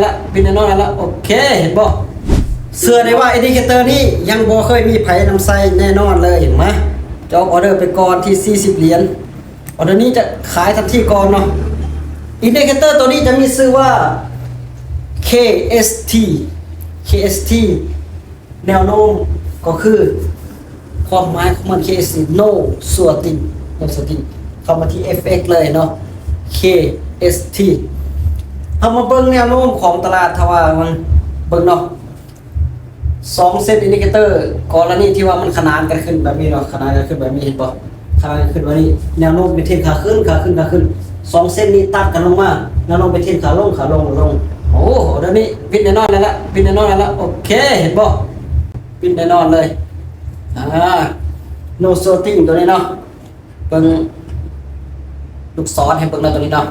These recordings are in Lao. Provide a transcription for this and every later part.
ລະ ປິດແນ່ນອນລະ. ໂອເຄ ເຫັນບໍ່? ເຊື່ອໄດ້ວ່າອິນດິເຄເຕີນີ້ຍັງບໍ່ເຄີຍມີໃຜນຳໃຊ້ແນ່ນອນເລີຍ. ມາ ຈອບອໍເດີໄປກ່ອນທີ່ສີ່ສິບຫຼຽນ. ອໍເດີນີ້ຈະຂາຍທັນທີກ່ອນເນາະ. ອິນດິເຄເຕີໂຕນີ້ຈະມີຊື່ວ່າ ເຄເອສທີ ເຄເອສທີ ແນວໂນ້ມກໍຄື ຄວາມໝາຍຂອງມັນ ເຄເອສທີ ໂນຊວຕິງ ໂນຊວຕິງ. ເຂົ້າມາທີ່ເອັຟເອັກເລີຍເນາະ ເຄເອສທີ. ເຮົາມາເບິ່ງແນວໂນ້ມຂອງຕະຫຼາດ ຖ້າວ່າມັນເບິ່ງເນາະ ສອງເສັ້ນອິນດິເຄເຕີ ກໍລະນີທີ່ວ່າມັນຂະໜານກັນຂຶ້ນແບບນີ້ເນາະ ຂະໜານກັນຂຶ້ນແບບນີ້ ເຫັນບໍ່? ຂະໜານກັນຂຶ້ນແບບນີ້ ແນວໂນ້ມເປັນເທຣນຂາຂຶ້ນ ຂາຂຶ້ນ ຂາຂຶ້ນ. ສອງເສັ້ນນີ້ຕັດກັນລົງມາ ແນວໂນ້ມເປັນເທຣນຂາລົງ ຂາລົງ ລົງ. ໂອ້ ດຽວນີ້ປິດແນ່ນອນແລ້ວລະ ປິດແນ່ນອນແລ້ວລະ. ໂອເຄ ເຫັນບໍ່? ປິດແນ່ນອນເລີຍ. ອາ ໂນຊວຕິງ ໂຕນີ້ເນາະ ເບິ່ງລູກສອນໃຫ້ເບິ່ງເນາະ ໂຕນີ້ເນາະ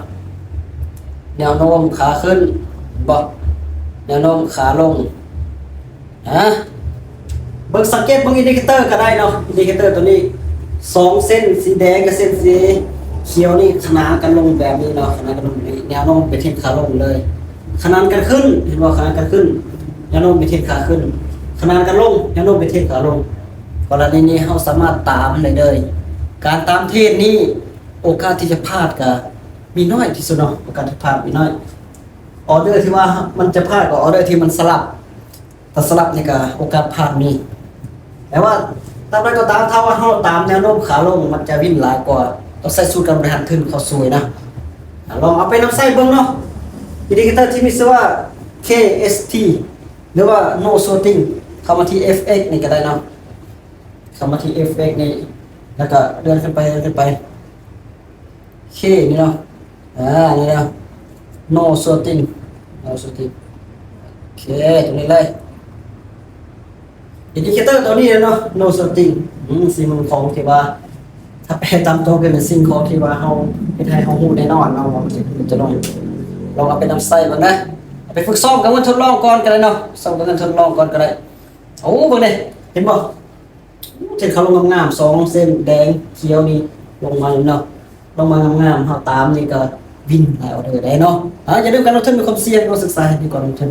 ແນວໂນ້ມຂາຂຶ້ນ ເຫັນບໍ່? ແນວໂນ້ມຂາລົງ. ຮະ ເບິ່ງ ສັງເກດເບິ່ງອິນດິເຄເຕີກໍໄດ້ເນາະ. ອິນດິເຄເຕີໂຕນີ້ ສອງເສັ້ນສີແດງກັບເສັ້ນສີຂຽວນີ້ຂະໜານກັນລົງແບບນີ້ເນາະ ຂະໜານກັນລົງແບບນີ້ ແນວໂນ້ມເປັນເທຣນຂາລົງເລີຍ. ຂະໜານກັນຂຶ້ນ ເຫັນບໍ່? ຂະໜານກັນຂຶ້ນ ແນວໂນ້ມເປັນເທຣນຂາຂຶ້ນ. ຂະໜານກັນລົງ ແນວໂນ້ມເປັນເທຣນຂາລົງ. ກໍລະນີນີ້ເຮົາສາມາດຕາມໄດ້ເລີຍ. ການຕາມເທຣນນີ້ ໂອກາດທີ່ຈະພາດກໍມີນ້ອຍທີ່ສຸດເນາະ ໂອກາດທີ່ພາດມີນ້ອຍ. ອໍເດີທີ່ວ່າມັນຈະພາດກໍອໍເດີທີ່ມັນສະຫຼັບ ຖ້າສະຫຼັບນີ້ກໍໂອກາດພາດມີ. ແຕ່ວ່າຕາມໃດກໍຕາມ ຖ້າວ່າເຮົາຕາມແນວໂນ້ມຂາລົງ ມັນຈະວິນຫຼາຍກວ່າ. ຕ້ອງໃຊ້ສູດການບໍລິຫານທຶນເຂົ້າຊ່ວຍນະ. ອາ ລອງເອົາໄປນຳໃຊ້ເບິ່ງເນາະ. ອິນດິເຄເຕີທີ່ມີຊື່ວ່າ ເຄເອສທີ ຫຼືວ່າ ໂນຊວຕິງ. ເຂົ້າມາທີ່ເອັຟເອັກນີ້ກໍໄດ້ເນາະ ເຂົ້າມາທີ່ເອັຟເອັກນີ້ ແລ້ວກໍເລື່ອນຂຶ້ນໄປ ເລື່ອນຂຶ້ນໄປ. ໂອເຄ ນີ້ເນາະ ອາ ນີ້ເນາະ ໂນຊວຕິງ ໂນຊວຕິງ. ໂອເຄ ຕົງນີ້ເລີຍ ອິນດິເຄເຕີຕົວນີ້ເນາະ ໂນຊວຕິງ. ອືມ ສິ່ງຂອງທີ່ວ່າ ຖ້າແປຕາມຕົງກໍເປັນສິ່ງຂອງທີ່ວ່າເຮົາ ເຮັດໃຫ້ເຮົາຮູ້ແນ່ນອນເນາະວ່າມັນຈະລົງ. ລອງເອົາໄປນຳໃຊ້ເບິ່ງນະ ເອົາໄປຝຶກຊ້ອມກັບເງິນທົດລອງກ່ອນກໍໄດ້ເນາະ ຝຶກຊ້ອມກັບເງິນທົດລອງກ່ອນກໍໄດ້. ໂອ້ ເບິ່ງເດ້ ເຫັນບໍ່? ໂອ້ ເສັ້ນຂາລົງງາມໆ ສອງເສັ້ນແດງຂຽວນີ້ລົງມາເນາະ ລົງມາງາມໆ. ເຮົາຕາມນີ້ກໍວິນຫຼາຍອໍເດີໄດ້ເນາະ. ອາ ຢ່າລືມ ການລົງທຶນມີຄວາມສ່ຽງ ຕ້ອງສຶກສາໃຫ້ດີກ່ອນລົງທຶນ.